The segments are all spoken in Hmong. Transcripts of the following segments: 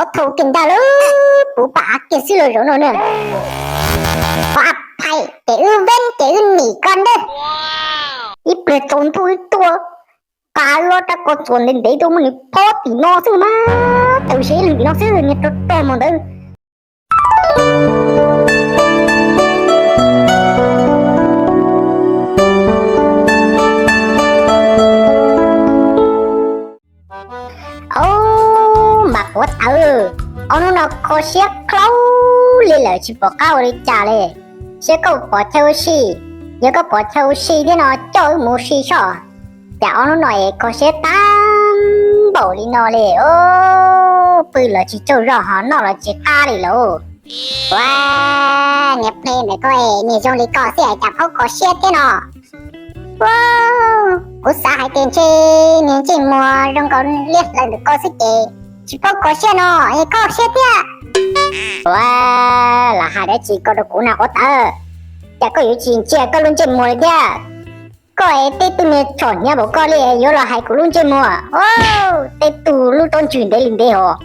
qhov thau kiag ntag lauj, puv pam av kiag xwb los zaum no na. Qhov a phais ces wb veb ces wb nim koj ntag. Ib pliag tsaus ntuj wb tuaj, nqa lub rab koj txuas ntev ntev tuaj muab nws phob tim no xwb mas, tawm siav ib leeg tim no xwb niag rog rog mos ntawd. Au, mas quav tawv, ob hnub no kho siab klaub li lawm tsis pom qab ua li cas li. Saib koj pom chaw ua si, yog koj pom chaw ua si thiab no coj wb mus ua si soj. Cas ob hnub no es kho siab tag npaum li no li, pw los tsis tsaug zog ho noj los tsis qab li lauj. Ua, niag plig ntawm koj es niag zoo li koj xwb es cas paub kho siab thiab no. Ua, kuv xav hais tias ntshe niag ntsej muag zoo nkaus liab hlaws ntawm koj xwb ces tsis paub kho siab no es kho siab thiab. Ua, lam hais dab tsi koj rau kuv na quav tawv, cas koj yuav tsis ntsia koj lub ntsej muag li thiab? Koj es tej tug niag txhom hniav npaum koj li yuav los hais kuv lub ntsej muag. Tej tug lub rab ntswg ntev li ntev hos,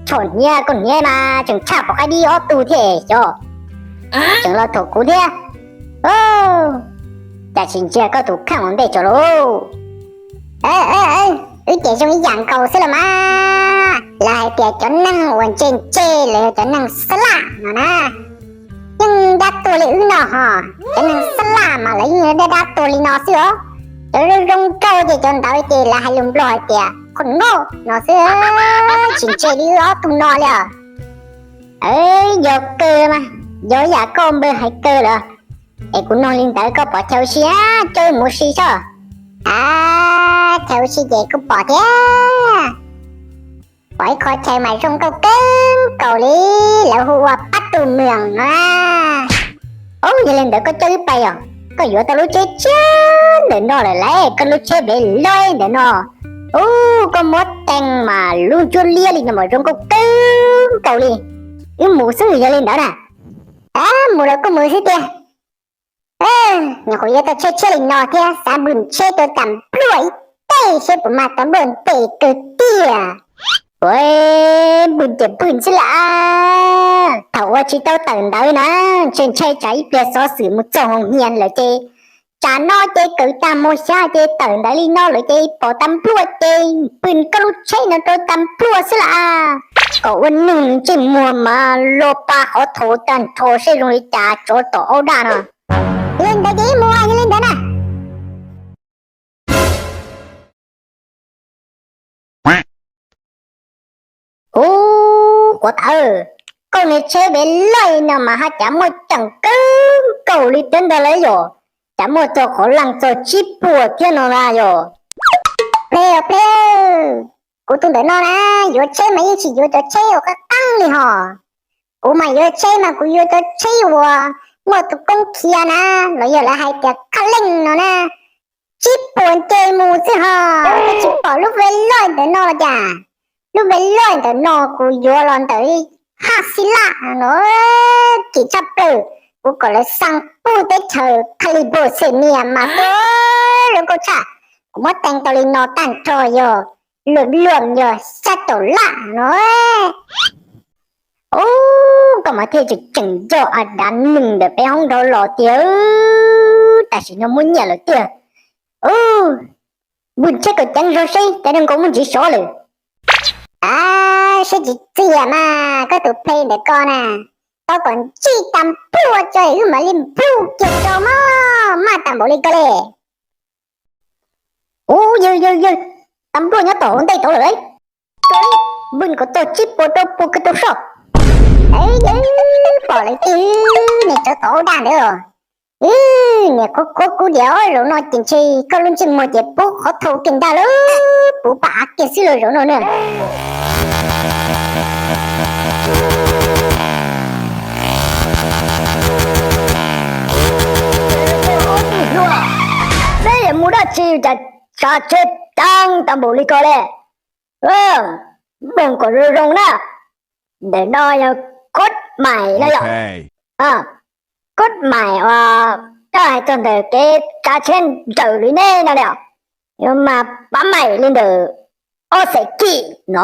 txhom hniav koj hniav mas tseem tshaj pom qaib dib ob tug thiab xyov, tseem los txhom kuv thiab. Cas tsis ntsia koj tus kheej ua ntej tso lauj? Wb ces zoo ib yam nkaus xwb los mas, lawv hais tias cov neeg uas ntse ntse los yog cov neeg xab laj no na, yeej dab tuag li wb no hos. Cov neeg xab laj mas lawv yeej dab dab tuag li no xwb os. Cov zoo zoo nkauj ces cov ntawd ces lawv hais lus Nplog hais tias khuj noj no xwb, tsis ntse li wb ob tug no li os. Yog kawg mas, yog yam koj npawg hais kawg lawm. Es kuv nug li ntawd koj pom chaw ua si, coj wb mus ua si soj. A, chaw ua si ces kuj pom thiab. Pom ib qho chaw mas zoo nkauj kawg nkaus li, lawv hu ua Pab Tug Mwm no. Ub, yog li ntawd koj coj wb pais os. Koj yuav tau lub tsheb tshiab ntawm no lawm lauj, koj lub tsheb npe loj ntawm no. Ub, koj muab teeb mas lub ntsuab liab li no mas zoo nkauj kawg nkaus li. Wb mus xwb yog li ntawd na. Mus los kuj mus xwb tiag. Nyuam qhuav yuav tau tsheb tshiab li no thiab xav npws tsheb rau tas npluaj ib teg seb puas mag tas npluaj ntev kawg tiag. Ua, npws ces npws xwb las. Thaum ua tsis tau tawm ntawv na, ntshe ntshai tsam ib pliag xov xwm mus txog hoo hia lawm ces, tsam no ces kawm tag mus xyov ces tawm ntawv li no lawm ces pom tas npluaj ces npws koj lub tsheb no rau tas npluaj xwb las. Kom ua neeg ntsej muag mas lo pa qhov thau tag nrho seb zoo li cas tsov tom aub daj no. Yog li ntawd ces ib mus yog li ntawd na. Ub, quav tawv, koj niag tsheb npe loj no mas haj cav muaj ceem kawg nkaus li thiab ntag lauj yom. Cav muaj txog qhov leej txog tsib puas thiab no na yom. Ple os ple, kuv tus ntawm no na, yuav tsheb mas yeej tsis yuav cov tsheb uas qab qeeb li hos. Kuv mas yuav tsheb mas kuv yuav cov tsheb uas muaj tus koob khiav na, los yog lawv hais tias khab leej no na. Tsib puas nce mus xwb hos, koj tsis pom lub npe loj ntawm no los cas? Lub npe loj ntawm no kuv yuav los ntawm haj xib laj no, kim tshaj plaws. Kuv kom lawv xaa puj teb chaws California mas tuaj zoo nkauj tshaj. Kuv muab teeb tau li no tag nrho yog luam luam yog xya caum laj no. Ub, koj mas thiaj tseem tseem yog a dav neeg ntawm peb hoob nrov los tiag, tam sim no muaj nyiaj lawm tiag. Ub, npws tsheb kom ceev zog seb cov neeg nkaus muaj ntsis sov lawm. A, seb tsis txiaj mas koj tus pleg ntawm ko na, tau kom ntsij tas npluaj tso wb mam li npluj kiag rau mog, maj tas npaum li ko li. Ub, yawg yawg yawg, tas npluaj nyob tom hauv ntej tod lawm lauj. Npws kom txog tsib puas rau puas kawg rau soj. Yawg, pom lawm tiag, niag tsov tom aub daj ntawd. Niag khuav khuav kub diam, zaum no ces ntshe koj lub ntsej muag ces pub qhov thau kiag ntag lauj, puv pam av kiag xwb lauj zaum no na. Peb yuav mus dab tsi cas tsav tsheb ceev tas npaum li ko li? Mloog kom zoo zoo na, ntawm no yog koj maim no yog, koj maim uas koj hais txog ntawm kev tsav tsheb nrawm li nej no li, mas pab maim li ntawm ob xeem kim no.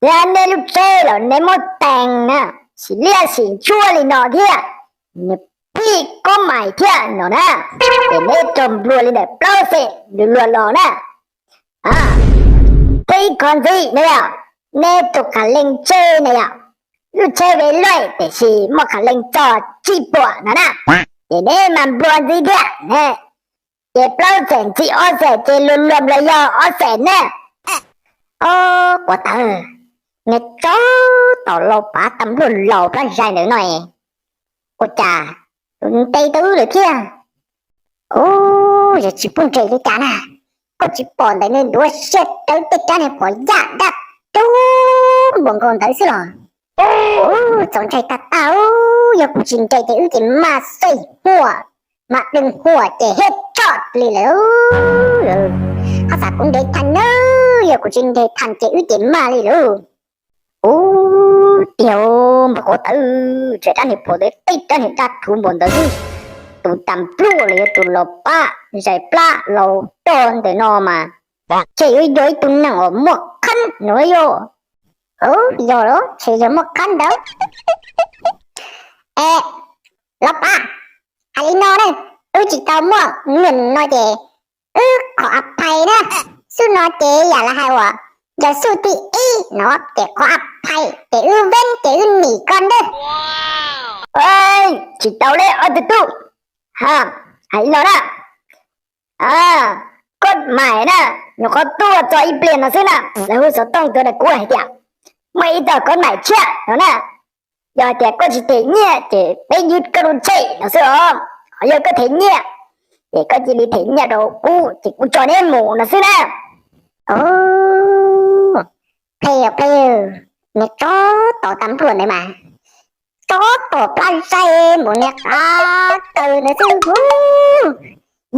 Yog nej lub tsheb los nej muab tees na, sim liaj sim ntsuab li no thiab, nws phim kob mais thiab no na, ces neb raug nplua li ntawm plaub xees lug luag los na. Thiab ib qho ntxiv na yog, neb tus qha leej tsheb na yog, lub tsheb ve luj tiam sis muaj qha leej txog tsib puas no na, ces neb mas nplua ntxiv thiab ne, ces plaub xees ntxiv ob xees ces luag luag los yog ob xees na. Ob, quav tawv, niag tsov tom laus pav tas npluag laus plab zais ntawm no, ua cas ntes tau wb lawm thiab? Ub, yog tsis pub nres li cas na, koj tsis pom ntawm nws ntuav siab rawv tej rab niag phom yaj daj rub npuas nkaus ntawd xwb los? Ub, txaus ntshai tag tag, yog kuv tsis nres ces wb ces maj xaij huam, maj deej huam ces head shot li lawm. Hab xav kuv nres tag na, yog kuv tsis nres tag ces wb ces maj li lawm. Ub, tiag, npawg quav tawv, tsam rab niag phom ntawd tej rab niag daj rub npuas ntawd xwb, tus tas npluag los yog tus laus pav zais plab laus rog ntawm no mas, ces yuav yog ib tug neeg uas muaj qhab no yog. Yog los ces yog muaj qhab ntawd. Es, laus pav, hais li no ne, wb tsis tau muaj nws no ces wb qhov a phais na, xub no ces yam li hais uas yog xub thib ib no ces qhov a phais ces wb veeb ces wb nim koj ntag. Tsis tau li ob tug tub, hais li no na, kob mais na, nyuam qhuav tuaj txog ib pliag no xwb na, lawv hu xov tooj tuaj rau kuv hais tias muaj ib tug kob mais tshiab no na, yog hais tias koj tsis them nyiaj ces peb ywg koj lub tsheb no xwb os, ho yog koj them nyiaj ces koj cia li them nyiaj rau kuv ces kuv tso neb mus no xwb na. Phem phem, niag tsov tom tas npluag ntawd mas, tsov tom plab zais npaum niag qab taw ntawd xwb.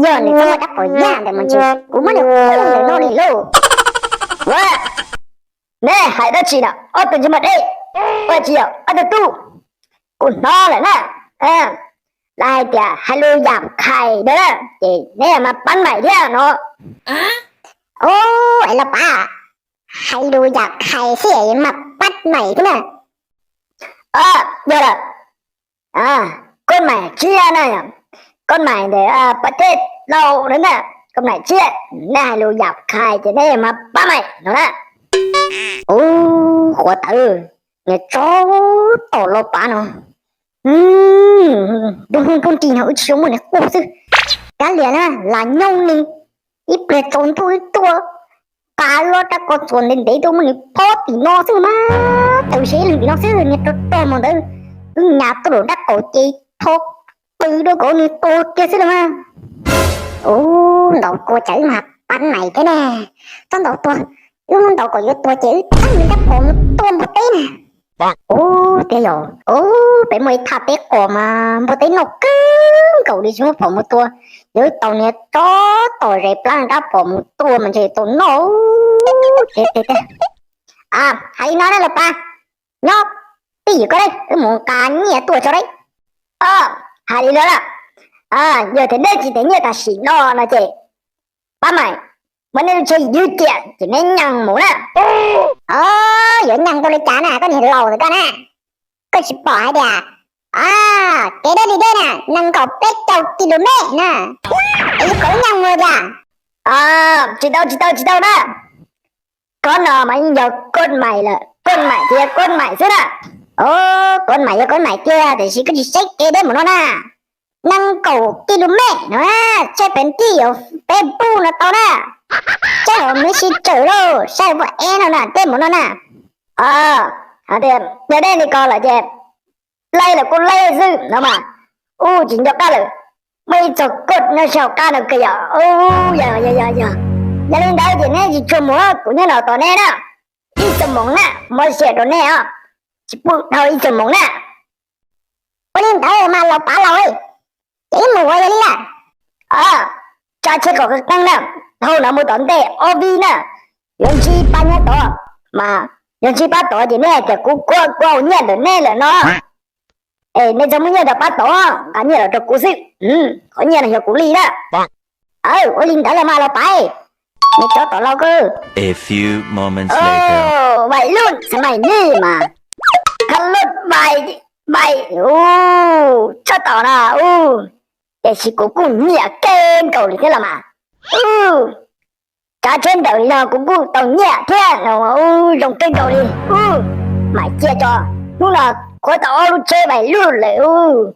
Yog nws txhob muaj rab phom yaj ntawd mas ntshe kuv muab nws quaj ntawm no li lauj. Neb hais dab tsi na ob tug ntsej muag deb? Ua tsis yog ob tug tub, kuv hnov lawm na, lawv hais tias hais lus yam khais ntawd na ces neb mas pab maim thiab no. Ub, es los pav, hais lus yam khais xwb mas pab maim thiab na. Yog lawm, kob mais tshiab na, kob mais ntawm pab teb laus na, kob mais tshiab, neb hais lus yam khais ces neb mas pab maim no na. Ub, quav tawv, niag tsov tom laus pav no, ntuj hnub ntuj nrig no wb tsis muaj niag quaj xwb. Kav liam na, lam nyob ni, ib pliag tsaus ntuj wb tuaj, pav lub rab koj txuas ntev ntev tuaj muab nws phob tim no xwb los mas, taws se ib leeg tim no xwb, niag rog rog mus ntawd, wb nyas tuaj rau nrab qaum ces tho qws rau kom nws tuag kiag xwb los mas. Ub, ntaus tuag cas wb mas pab maim thiab ne, txhob ntaus tuag, wb muab ntaus kom yuav tuag ces wb txeeb nws nrab phom mus tua npua teb na. Ub, tiag yog, ub, peb muaj ib thaj teb qos mas npua teb noj kawg nkaus li tsis muab phom mus tua, yog wb tau niag tsov tom zais plab nrab phom mus tua mas ntshe tau noj. Tiag tiag tiag. Hais li no na los pav, nyob twj ywm koj dab, wb mus nqa nyiaj tuaj tso dab. Hais li no na, yog tias neb tsis them nyiaj tam sim no no ces pab maim muab neb lub tsheb ywg tiam ces neb nyees mus na. Yuav nyees tau li cas na koj niag laus ntawm koj na, koj tsis pom hais tias kev deb li deb na nees nkaum peb caug ki lu mev na, es yuav kom wb nyees mus cas? Tsis tau tsis tau tsis tau na, kob no mas yeej yog kob mais lawm, kob mais ces yog kob mais xwb na. Kob mais yog kob mais tiag tiam sis koj tsis saib kev deb mus no na, nees nkaum ki lu mev no, tsheb pem tij yuav peb puj no tau na, tsheb hauv mib sib tsawm lauj, saib ua e no na deb mus no na. Yog deb li ko lawm ces laij los kuj laij xwb no mas, ub tsis nco qab lawm, muaj ib txog kob nyob sab hauv qab no kiag yom. Yog li ntawd ces neb tsis tshua mus, kuv nyob no tos neb na, ib xuab moos na, muab sia rau neb os, tsis pub dhau ib xuab moos na. Ua li ntawd mas laus pav laus, ces wb mus ua yog li lawm. Tsa tsheb kom qeeb na, dhau no mus tom ntej ob vij na, yuav ntsib pab nyob tod, mas yog ntsib pab tod ces neb hais tias kuv kuv kuv haus nyiaj ntawm neb lawm no. Es neb txhob muab nyiaj rau pab tod, nqa nyiaj los rau kuv xwb, qhov nyiaj no yog kuv li na. Ua li ntawd los mas laus pav, neb tso tom laus kawg. Vais lub Xav mas nej mas, kha lub bai, bai, u, tsob taum no, u, tiam sis kuv kuj nyiam kawg nkaus li thiab los mas, u, tsav tsheb ntawm li no kuv kuj tau nyiam thiab, u, zoo kawg nkaus li, u, mam cia tso, hnub no qhuav tau ob lub tsheb vais lug lawm, u.